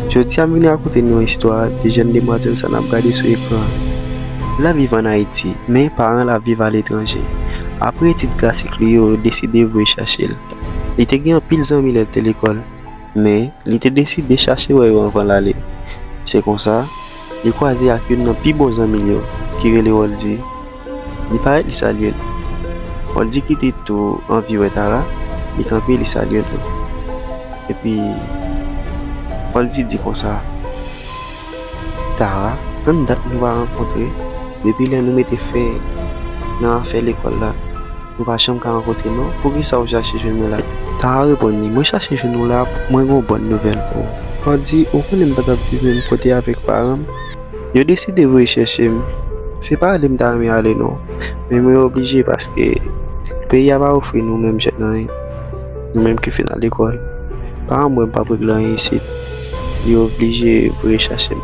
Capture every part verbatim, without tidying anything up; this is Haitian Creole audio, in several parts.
Jodi a m vin rakonte nou istwa de jèn demwazèl sa n ap gade sou ekran an. L ap viv ann Ayiti, men paran l ap viv aletranje. Apre etid klasik li yo, li deside voye chache l. Li te gen anpil zanmi lè l te lekòl, men li te deside chache wè yo anvan l ale. Se konsa, li kwaze ak youn nan pi bon zanmi l yo, ki rele Roldy. Li parèt, li salye l. Roldy ki te tou anvi wè Tara, li kanpe, li salye l tou. Epi, Roldy di konsa, "Tara, tann dat nou pa rankontre, depi lè nou mete fen nan afè lekòl la, nou pa janm ka rankontre non, poukisa w chache jwenn mwen la?" Tara reponn li, "Mwen chache jwenn ou la, mwen gen yon bòn nouvèl pou ou." Roldy, "Ou konnen m pa t ap viv menm kote avèk paran m. Yo deside voye chèche m. Se pa ale m ta renmen ale non, men mwen oblije paske peyi a pa ofri nou menm jèn anyen. Nou menm ki fin al lekòl, paran m wè m p ap regle anyen isit. Yo oblije voye chache m.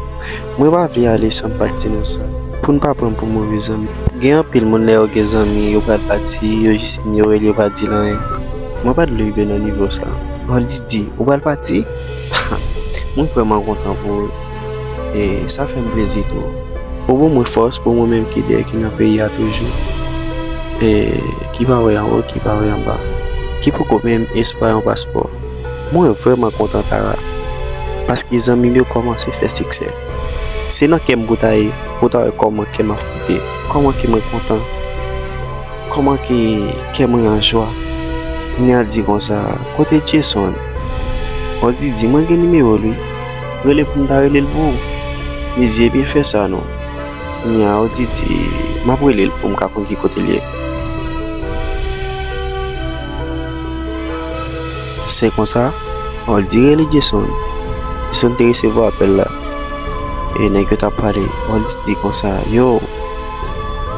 Mwen pa vle ale san m pa t di nou sa, pou n pa pran m pou move zanmi. Gen anpil moun lè yo gen zanmi, yo pral pati, yo jis inyore l, yo pa di l anyen. Mwen pa t vle rive nan nivo sa." Roldy di, "Ou pral pati? Mwen vrèman kontan pou ou. E sa fè m plezi tou. Ou ban mwen fòs pou mwen menm ki dèyè, ki nan peyi a toujou, e ki pa wè anwo, ki pa wè anba, ki poko menm espwa yon paspò. Mwen vrèman kontan, Tara, paske zanmi m yo kòmanse fè siksè. Se nan kè m pou ta ye, pou ta wè kòman kè m ap fwote, kòman ke mwen kontan, kòman ke kè mwen an jwa." Kounye a l di konsa, "Kote Jason?" Roldy di, "Mwen gen nimewo l wi. Rele pou m ta rele l pou ou." Li di, "Ebyen, fè sa non." Kounye a Roldy di, "M ap rele l pou m ka konn ki kote l ye." Se konsa, Roldy rele Jason. Jason te resevwa apèl la. E nèg yo t ap pale. Roldy di konsa, "Yo,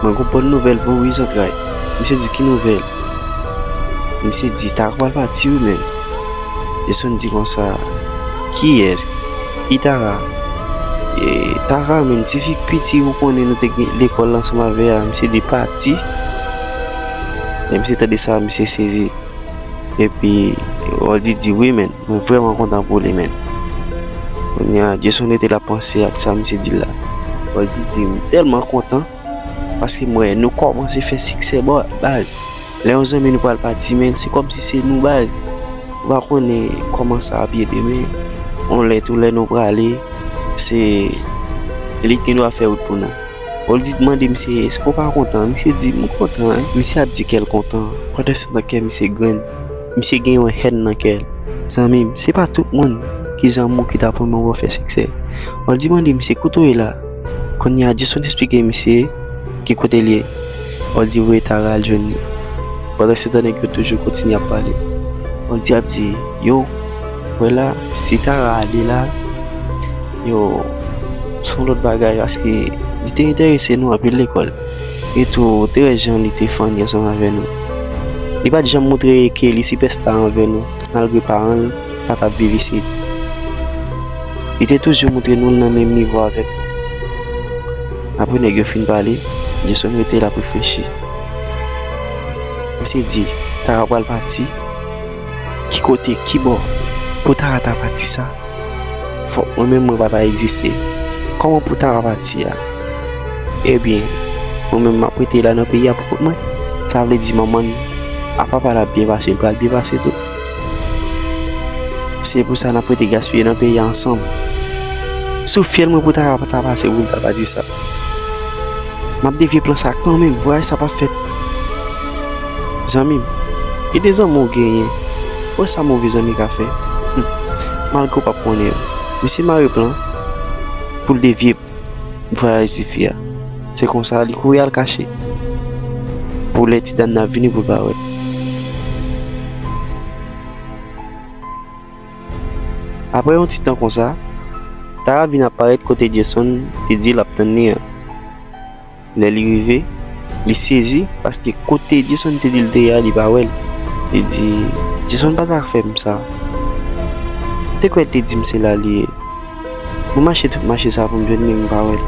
mwen gon bòn nouvèl pou ou wi zantray." Misye di, "Ki nouvèl?" Misye di, "Tara pral pati wi, menn." Jason di konsa, "Kiyès? Ki Tara?" "E, Tara, menn, ti fi k piti ou konnen nou te gen lekòl ansanm avè a, misye di pati." Lè misye tande sa, misye sezi. Epi, Roldy di, "Wi, menn, mwen vrèman kontan pou li, menn." Kounye a, Jason rete la panse ak sa misye di l la. Roldy di, "M tèlman kontan, paske m wè nou kòmanse fè siksè, bò, baz. Lè yon zanmi nou pral pati, menn, se kòmsi se nou, baz. Ou pa konnen kòman sa ap ye demen. Yon lè tou, lè nou prale, se li ki gen dwa fè wout pou nou." Roldy mande misye, "Èske w pa kontan?" Misye di, "M kontan, wi." Misye ap di kè l kontan. Pandansetan, kè misye grenn. Misye gen yon hèn nan kè l. Zanmi m, se pa tout moun ki zanmi w ki ta pwomèt w fè siksè. Roldy mande misye, "Kote w ye la?" Kounye a, Jason esplike misye ki kote l ye. Roldy voye Tara al jwenn li. Pandansetan, nèg yo toujou kontinye ap pale. Roldy ap di, "Yo, wè la, si Tara ale la, yo, se yon lòt bagay, paske li te enterese nou anpil lekòl. E tou, ou te wè jan li te funny ansanm avè nou. Li pa t janm montre ke li sipèsta anvè nou, malgre paran l pa t ap viv isit. Li te toujou montre nou l nan menm nivo avèk nou." Apre nèg yo fin pale, Jason rete l ap reflechi. Misye di, "Tara pral pati? Ki kote? Ki bò? Pou Tara ta pati sa? Fòk mwen menm mwen pa ta egziste. Kòman pou Tara pati a? Ebyen, mwen menm m ap rete la nan peyi a pou kont mwen. Sa vle di manman l ak papa l ap byen pase, l pral byen pase tou. Se pou sa n ap rete gaspiye nan peyi a ansanm. Sou fyèl mwen pou Tara pa ta pase pou l ta pati sa. M ap devye plan sa kanmenm, vwayaj sa p ap fèt." Zanmi m, e de zanmi w genyen, wè sa move zanmi ka fè. Hum, malgre w p ap konnen yo. Misye mare plan pou l devye vwayaj tifi a. Se konsa, li kouri al kache pou lè ti dam nan ap vini pou l pa wè l. Apre yon ti tan konsa, Tara vin ap parèt kote Jason te di l ap tann li an. Lè li rive, li sezi paske kote Jason te di l te ye a, li pa wè l. Li di, "Jason pa ta fè m sa. Te kwè l te di m se la li ye. Mwen mache tout mache sa pou m jwenn li, m pa wè l.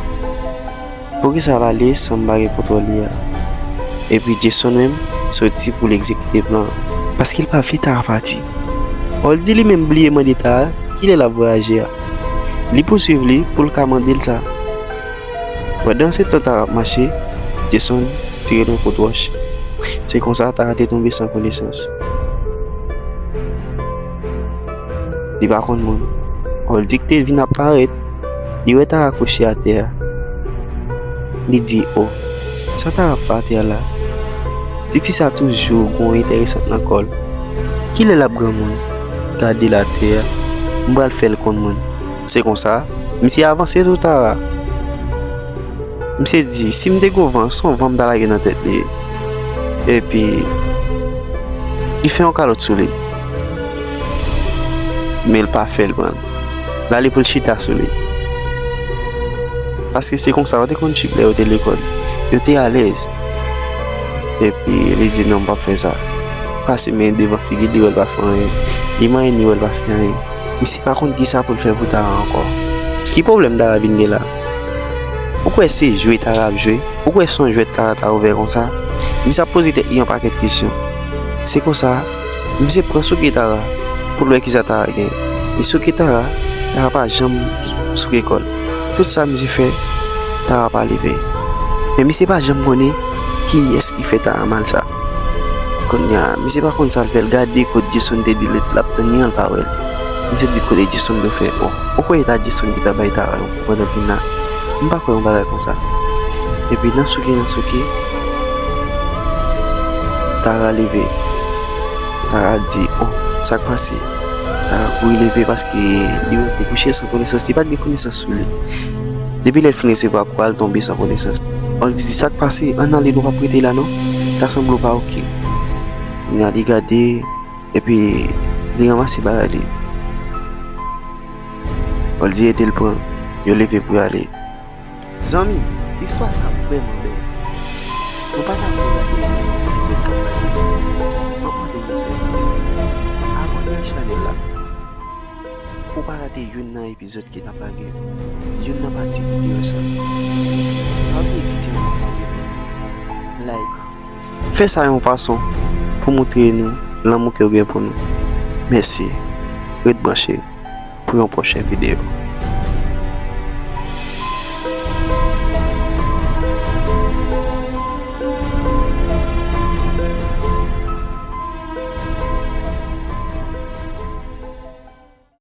Poukisa l ale san m pa gen kontwòl li a?" Epi Jason menm soti pou l egzekite plan an. Paske l pa vle Tara pati. Roldy li menm bliye mande Tara kilè l ap vwayaje a. Li pouswiv li pou l ka mande l sa. Pandan se tan Tara ap mache, Jason tire l yon kout wòch. Se konsa Tara te tonbe san konesans. Li pa konn moun. Oldie ki te vin ap parèt, li wè Tara kouche atè a. Li di, "O, sa Tara ap fè atè a la? Tifi sa toujou gon enteresant nan kò l. Kilè l ap granmoun? Gade l atè a, m pral fè l konn moun." Se konsa, misye avanse sou Tara. Misye di, "Si m te gon van, se yon van m ta lage nan tèt li." Epi, li fè yon kalòt sou li. Men l pa fè l pran l. L ale pou l chita sou li. Paske se konsa yo te konn trip lè yo te lekòl. Yo te alèz. Epi, li di, "Non, m p ap fè sa." Pase men devan figi l, li wè l pa fè anyen. Li manyen, li wè l pa fè anyen. Misye pa konn kisa pou l fè pou Tara ankò. Ki pwoblèm Tara vin gen la? Ou kwè se jwe Tara ap jwe? Ou kwè se yon jwèt Tara ta ouvè konsa? Misye ap poze tèt li yon pakèt kesyon. Se konsa, misye pran souke Tara pou l wè kisa Tara gen. Li souke Tara, Tara pa janm souke kò l. Tout sa misye fè, Tara pa leve. Men misye pa janm konnen kiyès ki fè Tara mal sa. Kounye a, misye pa konn sa l fè, l gade kote Jason te di l ap tann li an, l pa wè l. Misye di kote Jason dwe fè, o, ou kwè e ta Jason ki ta bay Tara yon kou pandan l vin la? M pa kwè yon bagay konsa. Epi nan souke, nan souke, Tara leve. Tara di, o, sa k pase? Tara kouri leve paske li wè l te kouche san konesans, li pa t gen konesans sou li. Depi lè l fin resevwa kou a, l tonbe san konesans. Oldie di, "Sa k pase? Ann ale, nou p ap rete la non. Ta sanble w pa oke." Kounye a li gade, epi li ranmase bagay li. Oldie ede l pran, yo leve pou y ale. Zanmi m, istwa sa ap vrèman bèl. Nou pa ta dwe rate yon epizòd k ap lage. M ap mande w yon sèvis. Abòne ak chanèl la pou w pa rate youn nan epizòd ki n ap lage yo, youn nan pati videyo sa. Pa bliye kite yon kòmantè pou nou, like. Fè sa yon fason pou montre nou lanmou ke w gen pou nou. Mèsi. Ret branche pou yon pwochen videyo.